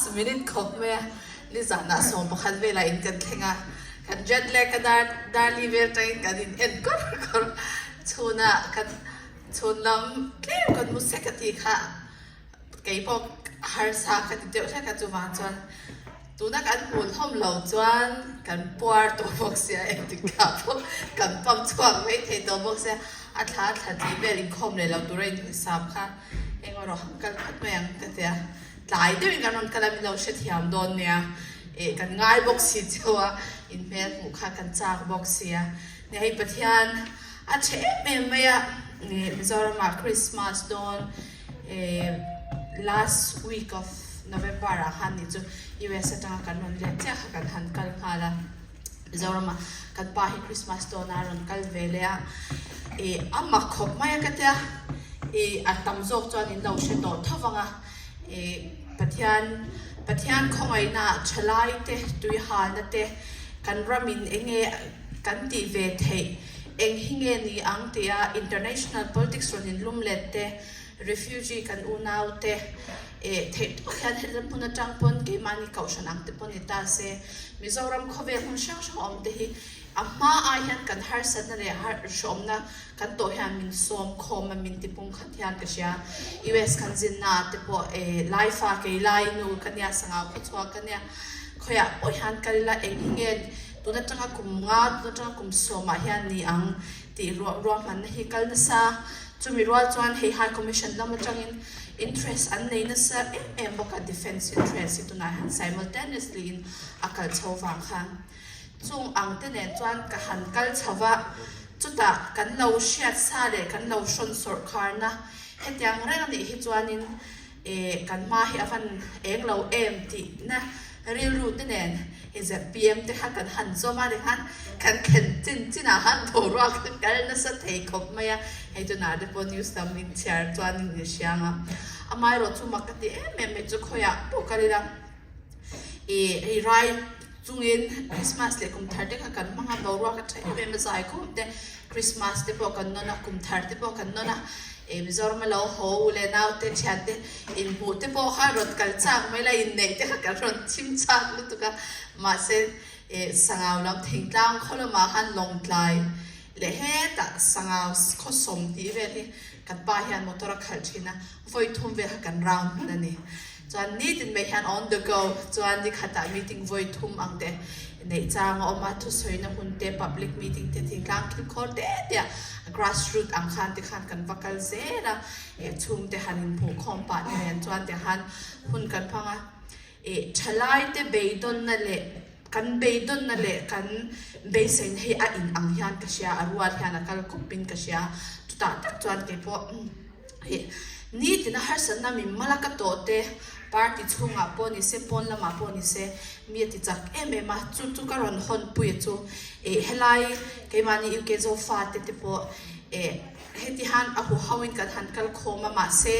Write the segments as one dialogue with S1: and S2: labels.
S1: last minute khawp mai a, nizanah 11 velah in kan thleng a, kan jet lag a dar dar li vel atangin kan in en kawr kawr chhunah kan chhun lam tlem kan mu sek a tih kha kei pawh harsa ka ti deuh hlek a chuvang chuan tuna kan hmuh hlawm lo chuan kan puar tawh bawk sia engtik kah pawh kan pump chhuak mai thei tawh bawk sia a thla thla tih vel inkhawm leh lo tura inhuisap kha eng erawh kal phawt mai ang ka tia tlai deuhin kan rawn kal a min lo hrethiam dawn nia eh kan ngai bawk si cheu a inhmel hmuh kha kan chak bawk sia nia hei Pathian a tha em em mai a Mizoramah Christmas dawn eh last week of November ah khan ni chu US atanga kan rawn let chiah kha kan han kal nghal a Mizoramah kan pa hi Christmas dawn a rawn kal ve leh a eh a mak khawp mai a ka tia eh a tam zawk chuan in lo hre tawh tho vang a eh Pathian Pathian khawngaihna ah thalai te tui halna te kan ramin eng nge kan tih ve theih Eng hi nge ni ang tia international politics rawn in lum let te, refugee kan unau te eh theih tawk hian helam hmun atang pawn keimahni kohhran ang te pawh ni ta se, Mizoram khawvel hmun hrang hrang awm te hi a hma ai hian kan harsatna leh hrehawmna kan tawh hian min sawm khawm a min ti pung khat hian ka hria. US kan zinna ah te pawh eh Laifa kei lai nu ka nia sangau khawchhuak ka nia khawiah pawh hian kal ila eng hi nge Tun atanga kum nga, tun atanga kum sawmah hian ni ang tih ruahmanna hi kal nasa. Chumi rual chuan hei High Commission lam atangin interest an nei nasa em em bawk a, defence interest hi tunah hian simultaneously in a kal chho vang khan. Chung ang te nen chuan ka han kal chho va, chutah kan lo hriat sa leh kan lo hrawn sawrkharna hetiang reng anih hi chuanin Eh, kan hma hi a van eng lo em tihna rilru te nen i zpm te kha kan han zawm a tikhan kan thlen chin chin ah khan boruak kha kal nasa thei khawp mai a, hei tunah te pawh news lam in chhiar chuan in i hriang a, amaherawhchu mak ka ti em em mai chu khawiah pawh kal ila i hei rai chungin Christmas leh kum thar te kha kan hmang a, boruak a tha em em a zai khawm te Christmas te pawh kan nawn a, kum thar te pawh kan nawn a, eh Mizoram a lo haw u leh naute thian te inhmuh te pawh kha rawn kal chak mai la, inneih te kha kan rawn chim chak lutuk a, mahse eh Sangau lam thingtlang khaw lamah khan Lawngtlai leh hetah Sangau khawsawm tih vel hi kan pa hian motor a khalh thin a, vawi thum vel kha kan round hman a ni. Chuan nitin mai hian on the go chuan ni khatah meeting vawi thum ang te neih chang a awm a, thusawina hun te, public meeting te, thingtlang thilkhawr te te a grass root ang khan te khan kan va kal zel a, eh chhungte han inhmuhkhawm pah te nen chuan te khan hun kan hmang a, eh thalai te beidawnna leh kan beidawnna leh kan beiseina hi a in ang hian ka hria, a rual hian a kal kawpin ka hria, chutah tak chuan keipawh. Nitin a harsatna min mal a ka tawh te, party chhungah pawh ni se, pawn lamah pawh ni se, mi a ti chak em em a, chu chu ka rawn hawn pui a chu. Ih helai keimahni UK Zofa te te pawh eh heti han a huho in kan han kal khawm a, mahse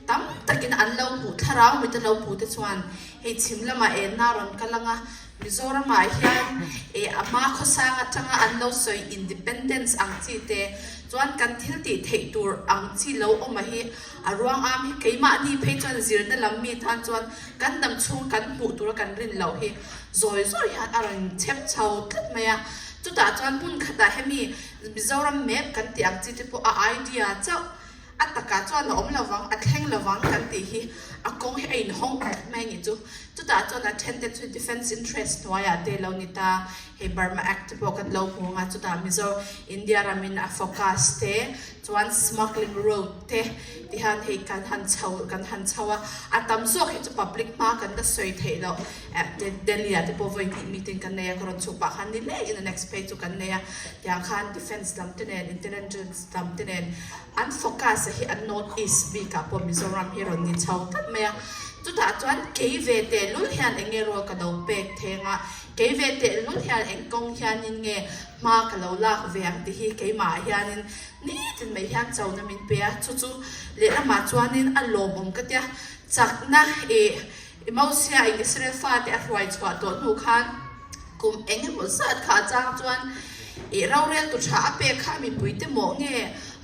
S1: tam takin an lo hmuh thlarau mit a lo hmuh te chuan hei chhim lamah enna a rawn kal ang a, Mizoramah hian eh a hma khawsang atanga an lo sawi independence ang chi te chuan kan thil tih theih tur ang chi lo awm a hi a ruang am hi keimahni phei chuan zirna lam mi tan chuan kan dam chhung kan hmuh tura kan rin loh hi zawi zawi hian a rawn chep chho tlat mai a. Chutah chuan hmun khatah hemi Mizoram map kan tih ang chi te pawh a idea chauh A takah chuan a awm lovang, a thleng lovang kan tih hi a kawng hi a inhawng tlat mai a nih chu. Chutah chuan a thente chu Defence Interest hnuaiah te lo ni ta, hei Burma Act te pawh kan lo hmu ang a, chutah Mizo India ramin a focus te chuan smuggling road te tihian hei kan han chho kan han chho a, a tam zawk hi chu public hma kan la sawi theih loh Delhi ah te pawh vawi hnih meeting kan nei a, ka rawn chhuk pah khan ni leh in a next phei chu kan nei a, tiang khan Defence lam te nen Intelligence lam te nen An focus a hi an North East bikah pawh Mizoram hi rawn ni chho tlat mai a. Chutah chuan kei ve tehlul hian eng nge rual ka lo pek theng a, kei ve tehlul hian eng kawng hianin nge hma ka lo lak ve ang tih hi keimahah hianin nitin mai hian chona min pe a. Chu chu lehlamah chuanin a lawmawm ka tia, chakna ih Mosia in Israel fate a hruai chhuah tawh hnu khan kum eng emaw zat kha a chang chuan ih roreltu tha a pek kha mipuite mawh nge,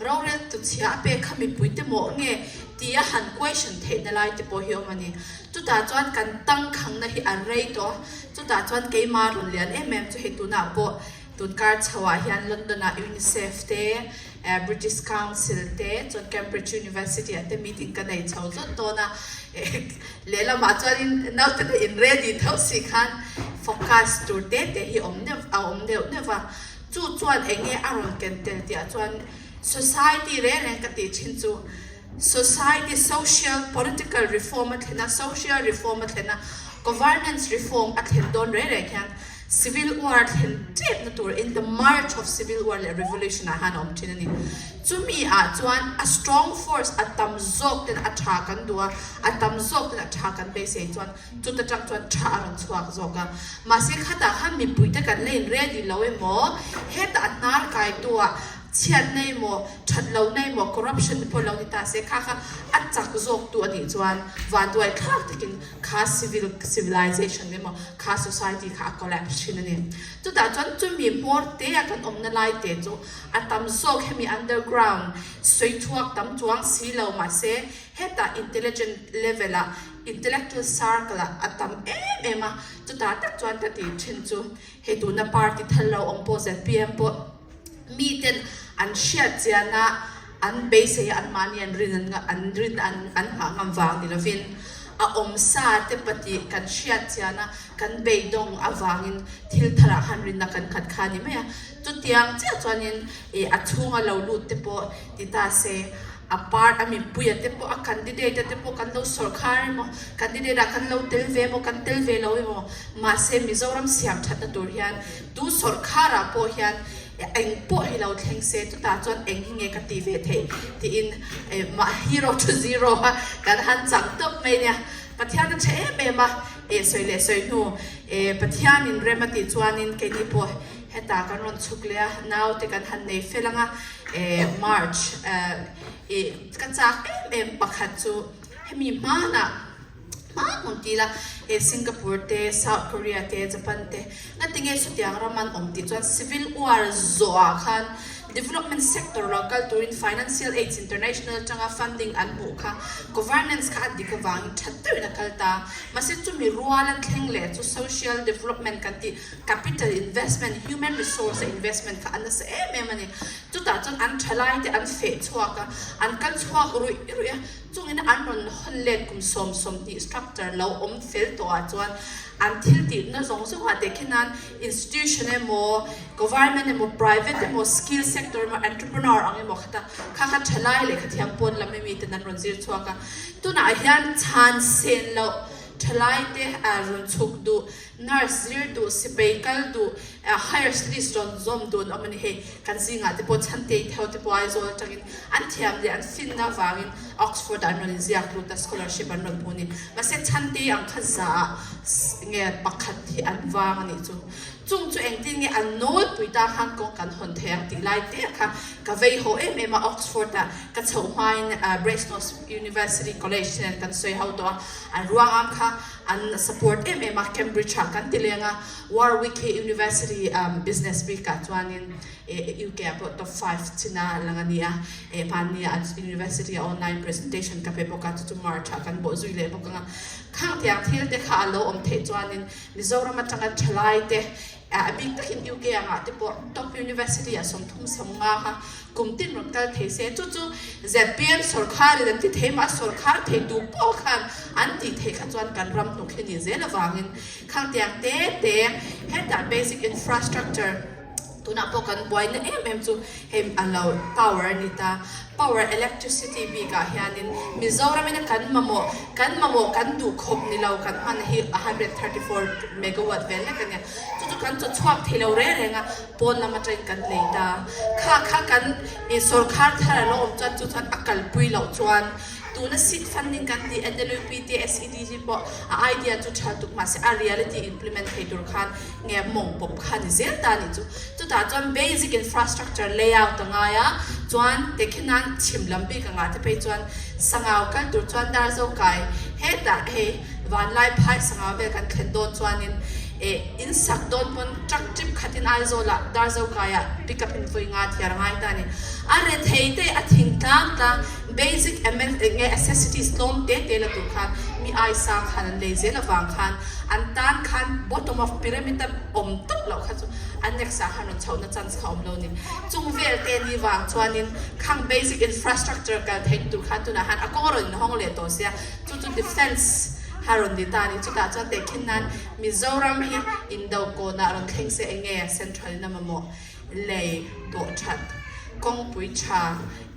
S1: roreltu chhia a pek kha mipuite mawh nge? Tia han question theihna lai te pawh hi awm a ni. Chutah chuan kan tangkhangna hi a rei tawh a, chutah chuan keimah rawn lian em em chu hei tunah pawh tunkar chhoah hian London-ah UNICEF te, British Council te chuan Cambridge University ah te meeting ka nei chho zawt dawn a, lehlamah chuanin naute te in ready tho si khan focus tur te te hi awm neuh a awm neuh neuh va, chu chuan eng nge a rawn ken tel tih ah chuan society reng reng ka tih thin chu society social political reform a thlen a, social reform a thlen a, governance reform a thlen dawn reng reng hian Civil War thlen tepna tur in the march of Civil War leh Revolution ah hian a awm thin a ni. Chumi ah chuan a strong force a tam zawk ten a tha kan duh a, a tam zawk ten a tha kan beisei chuan chuta tang chuan tha a rawn chhuak zawk a. Mahse khatah khan mipui te kan la in ready lo emaw, hetah a hnar kaitu ah chhiat na emaw, that lo na emaw, corruption te pawh lo ni ta se kha kha a chak zawk tu a nih chuan vanduai thlak takin kha civil civilization emaw kha society kha a collapse thin a ni. Chutah chuan chumi hmawr te a kan awmna lai te chu a tam zawk hemi underground sawi chhuak tam chuang si lo mahse hetah intelligent level ah intellectual circle ah a tam em em a, chutah tak chuan ka tih thin chu hei tuna party thal lo awm pawh zpm pawh miten an hriat chian a an beisei a anmahni an rin an rin an an nghah ngam vang ni lovin a awm sa te pahnih kan hriat chian a kan beidawng avangin thil tharah khan rinna kan khat kha a ni mai a chutiang chiah chuanin ih a chhunga lo lut te pawh ti ta se a part a mipuia te pawh a candidate a te pawh kan lo sawrkhar emaw candidate ah kan lo tel ve emaw kan tel ve lo emaw mahse Mizoram siam thatna tur hian Tu sawrkharah pawh hian eng pawh hi lo thleng se chutah chuan eng hi nge ka tih ve theih tiin mah hero to zero a kan han chang tawp mai nia. Pathian a tha em em a, eh sawi leh sawi hnu eh Pathianin rem a tih chuanin keini pawh hetah kan rawn chhuk leh a, naute kan han nei fel ang a, eh March eh ka chak em em pakhat chu hemi hmanah, Hma hmun ti la, he Singapore te, South Korea te, Japan te, ngatinge chutiang ram an awm tih chuan Civil War zawhah khan development sector lo kal turin financial aids international atanga funding an hmuh kha governance kha a dik avangin that deuhin a kal ta. Mahse chumi rual an thleng leh chu social development kan tih capital investment, human resource a investment kha a nasa em em a ni. Chutah chuan an thalai te an feh chhuak a, an kal chhuak ruih ruih a. Chungin an rawn hawn let kum 20 structure lo awm fel tawh ah chuan an thil tihna zawng zawng ah te khian institution emaw, government emaw, private emaw, skill sector emaw, entrepreneur ang emaw khata kha kha thalai leh khathiam pawn lam emi ten an rawn zir chhuak a. Tunah hian chhan sen loh thalai te rawn chhuk duh, nurse zir duh, sipai kal duh, higher studies rawn zawm duh an awm a ni. Hei kan zingah te pawh Chhantei Theu te pawh Aizawl atangin an thiam leh an finna avangin Oxford ah an rawn inziak lut a, scholarship an rawn hmu a ni. Mahse Chhantei ang kha zaah nge pakhat hi an vang a nih chu. Chung chu engtin nge an nawlpui ta khan kawng kan hawn thei ang tih lai te kha ka vei haw em em a, Oxford ah ka chhoh hmain Brasenose University College te nen kan sawi ho tawh a, an ruangam kha an support em em a, Cambridge ah kan ti leng a, Warwick hi University Business bik ah chuanin UK ah pawh top 5 china lang a ni a, hmanni ah an University ah online presentation ka pe bawk a, chu chu March ah kan bawh zui leh bawk ang a. Khang tiang thil te kha a lo awm theih chuanin Mizoram atanga thalai te a bik takin UK angah te pawh top University ah 35 kha Kum tin rawn kal thei se, chu chu zpm sawrkhar in an ti thei mah a sawrkhar thei tu pawh khan an tih theih kha chuan kan ram hnuk hi ni zel avangin khang tiang te te hetah basic infrastructure tunah pawh kan buaina em em chu hei a lo power a ni ta, power electricity bikah hianin Mizoram in a kan mamawh kan mamawh kan duh khawp ni lo kan hman hi 134 megawatt vel lek a nia chu chu kan chaw chhuak thei lo reng reng a. Pawn lam atangin kan lei ta. Kha kha kan sawrkhar thar a lo awm chuan chu chuan a kalpui loh chuan tuna seed funding kan tih NLUP te SEDG pawh a idea chu tha tuk mahse a reality implement thei tur khan nge mawng pawp kha ni zel ta nih chu. Chutah chuan basic infrastructure layout a ngai a, chuan tekhinan chhim lam bik angah te phei chuan sangau kal tur chuan dar zo kai hetah hei vanlai phai sangau vel kan thlen dawn chuanin. Eh, in sak dawn pawn truck trip khatin Aizawlah Darzo kaiah pick up in vawi nga thiar a ngai ta a ni. A rethei te a thing tlang tlang basic nge necessities tlawm te te la tur khan mi ai sang khan an lei zel avang khan an tan khan bottom of pyramid a awm tawp loh kha chu a next ah khan rawn chhohna chance kha awm lo a ni. Chung vel te ni vang chuanin khang basic infrastructure kal theih tur khan tunah khan a kawng a rawn inhawng leh tawh sia chu chu defence a rawn ni ta a ni. Chutah chuan tehkhin nan Mizoram hi indo kawnah rawn thleng se enge central in a mamawh lei dawh that, kawngpui tha,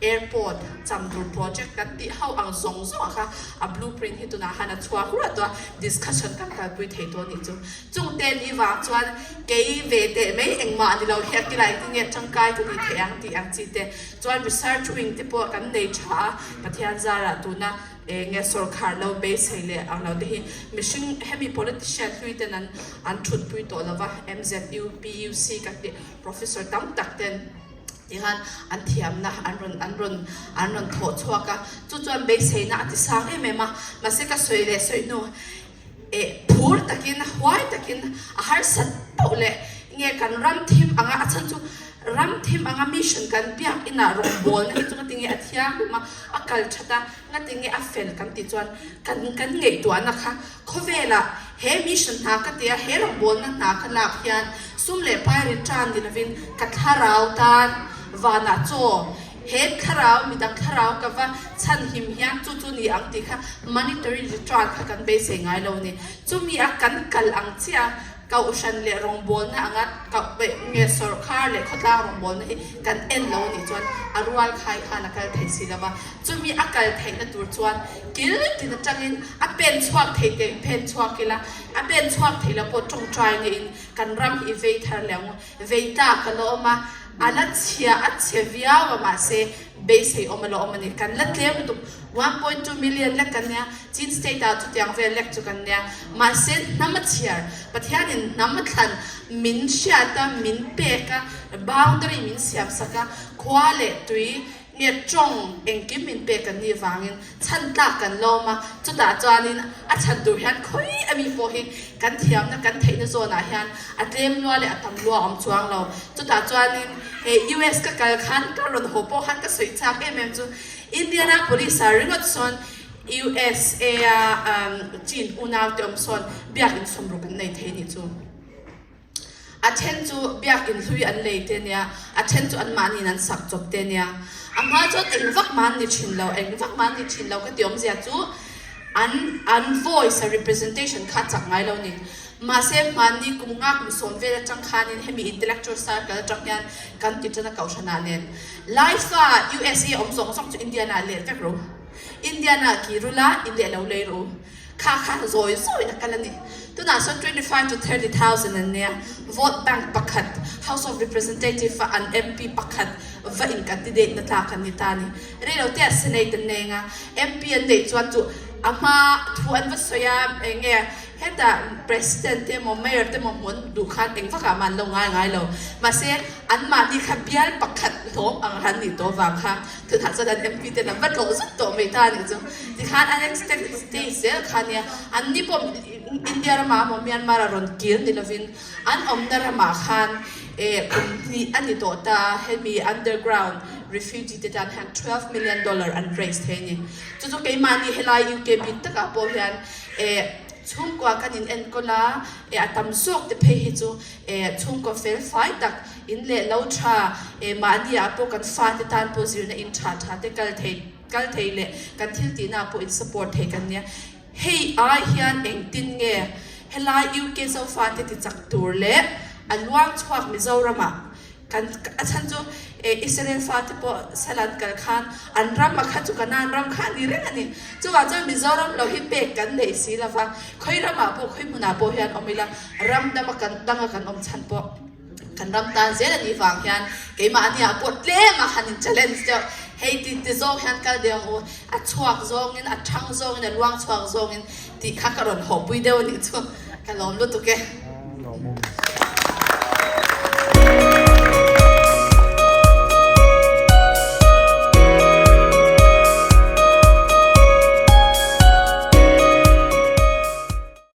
S1: airport, chamdur project kan tih ho ang zawng zawng ah kha a blueprint hi tunah khan a chhuak ruah tawh a, discussion kan kalpui thei tawh a nih chu. Chung te ni vang chuan kei ve teh mai engmah ni lo hi a kila engtin nge tangkai ka nih theih ang tih ang chi te chuan research wing te pawh kan nei tha a, Pathian zarah tuna Eng nge sawrkhar lo beisei leh ang lo te hi mihring hemi politician hlui ten an an thutpui tawh lo va, MZU, PUC kan tih professor tam tak ten tihan an thiamna an rawn an rawn an rawn thawh chhuak a, chu chuan beiseina a ti sang em em a, mahse ka sawi leh sawi hnu eh phur takin huai takin a harsat pauh leh nge kan ram thim anga a chhan chu ram thim anga mission kan biak inah rawngbawlna hi chu ka ti nge a thianghlim a a kal that a Ngati nge a fel kan tih chuan kan kan ngaihtuahna kha khawvelah he mission hna ka tia he rawngbawlna hna ka lak hian sum leh pai return ni lovin ka thlarau tan vanah chaw he thlarau midang thlarau ka va chhan him hian chu chu ni ang tih kha monetary return kha kan beisei ngai lo ni. Chumi a kan kal ang chiah Kohhran leh rawngbawlna anga nge sawrkhar leh khawtlang rawngbawlna hi kan en lo anih chuan a rual khai khan a kal theih si lo va. Chumi a kal theihna tur chuan kil tin atangin a pen chhuak thei te pen chhuak ila, a pen chhuak thei lo pawh tawngtai ngeiin kan ram hi i vei thar leh ang u. Vei tlak a la awm a, a la chhia a chhe viau a mahse beisei awm a la awm a ni. Kan la tlem lutuk. 1.2 million lek kan nia, Chin state ah chutiang vel lek chu kan nia. Mahse hnam a chhiar, Pathianin hnam a thlan min hriat a, min pek a, boundary min siam sak a, khua leh tui nge tawng engkim min pek kan nih vangin chhan tlak kan lawm a, chutah chuanin a chhan tur hian khawi a mi pawh hi kan thiamna kan theihna zawnah hian a tlem lua leh a tam lua a awm chuang lo. Chutah chuanin he US ka kal khan ka rawn haw pawh khan ka sawi chak em em chu Indianapolis ah ringawt sawn USA a Chin unau te awm sawn biakinn sawmruk an nei thei nih chu. A then chu biakinn hlui an lei te nia, a then chu anmahniin an sak chawp te nia. A hma chuan eng vak mah an ni thin lo, eng vak mah an ni thin lo ka ti awmzia chu an an voice a representation kha a chak ngai lo ni. Mahse, hmanni kum nga kum sawm vel atang khanin hemi intellectual circle atang hian kan ti tan a kohhranah nen Laifa USA awm zawng zawng chu Indiana ah let vek ru. Indiana ah kir ula in leh lo lei ru. Kha kha zawi zawiin a kal a ni. Tunah sawn 25 to 30,000 an nia. Vote bank pakhat, House of Representative ah an MP pakhat va in candidate na tlak an ni ta a ni. Reilote ah Senate an nei anga MP an neih chuan chu a hma thu an va sawi a eng nge Hetah President te emaw Mayor te emaw hmuh an duh khan eng vakah mah an lo ngai ngai lo. Mahse, anmahni kha bial pakhat hlawm ang han nih tawh vang kha tunah chuan an MP ten an va tlawh zut tawh mai ta a nih chu. Tikhan an state zel kha nia, anni pawh India ramah emaw Myanmar ah rawn kir ni lovin an awmna ramah khan eh kum hnih a ni tawh ta a, hemi underground refugee te tan hian 12 million dollar an raise thei a ni. Chu chu keimahni helai UK bik takah pawh hian Eh, chhungkua kan in enkawl a, eh a tam zawk te phei hi chu eh chhungkaw fel fai tak, in leh lo tha, eh mahni ah pawh kan fate tan pawh zirna in tha tha te kal thei kal thei leh kan thil tihna ah pawh in support thei kan nia. Hei ai hian engtin nge helai UK Zofate ti chak tur leh a luang chhuak Mizoram ah Kan a chhan chu Israel fate pawh sal an kal khan an ram a kha chu Kanaan ram kha a ni reng a ni. Chuvang chuan Mizoram lo hi pek kan neih si lo va, khawi ramah pawh khawi hmunah pawh hian awm ila ram dama kan danga kan awm chhan pawh kan ram tan zel a nih vang hian keimah ania pawh tlem a han in challenge deuh. Hei ti ti zawng hian kal deuh ang u, a chhuak zawngin a thang zawngin a luang chhuak zawngin tih kha ka rawn hawhpui deuh a nih chu ka lawm lutuk e.